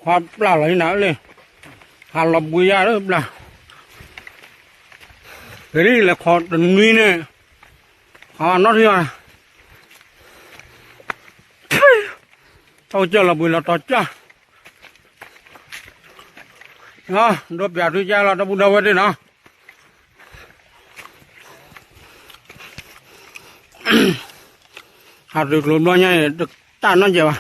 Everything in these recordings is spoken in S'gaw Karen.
ခွါပျၢ်လီၤလံနၤလၢ, ဟးလီၤဘှံးယါလၢပျၢ်, ပ့ၤလံလဲၤခီတနွံန့ၣ်, ဟးနီထံၣ်ဘၣ်, ထီၣ်ကစၢၢ်လီၤဘှံးလီၤတီၤကၢ်, ဒိပျၢ်ထူကၢ်လီၤ ဒီပုၢ်ဒီဝဲၢ်သ့ၣ်နီၤ. ဟးတုၤကျိၤဘျီညါအံၤ တတၢ်နီတစဲးဘၣ်,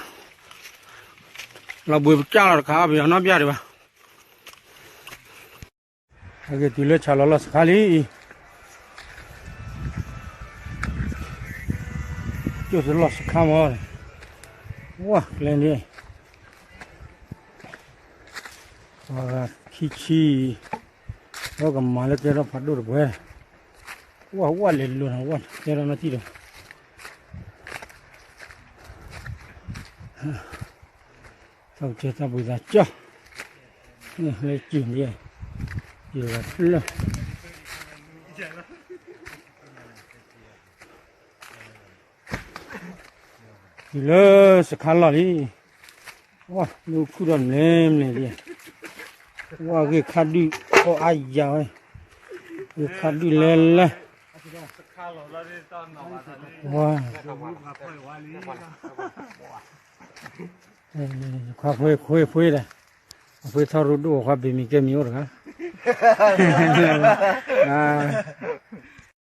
လီၤဘှံးပကၢ်လီၤတခါ ပယီၤနီတပျၢ်ဒံးဘၣ်. အဂ့ၢ်တုၤလၢဆၣ်လီၤလီၢ်စခါလံအံၤ, ကၠိၣ်သလီၢ်စခါမး, ဝၢ်ကျဲန့ၣ်, ပှၤဂၤခံဆံ, ဒီးကမၤလၢကဲထီၣ်ဖးဒိၣ်တပှဲၤ, ဝၢ်ဝၢ်လဲၤလိၤနၤ ဝၢ်ကဲထီၣ်နီတံၢ်ဒီး သးကစၢ်သးဘှံးသးကၠီ, လၢကံၢ်ဒ်, ကံၢ်ဂၤဖျၢၣ်, တုၤလၢစခါလီၢ်လံ, ဝၢ်လၢခူၣ်ဒီးမ့ၢ်မ့ၢ်ဒ်, ဝၢ်ဂ့ၢ်ခါဒုၣ်အီၣ်အါယၤဝဲ, ဂ့ၢ်ခါဒုၣ်လဲၤလဲၤ, ဝၢ် ခွါဖှ့ခွ့ဖှ့ဒီး, အဖှ့ထီၣ်ရူၢ်ဒိၣ် ခွါဘ့ၣ်မံၤကဲမံၤအိၣ်တဂၤ,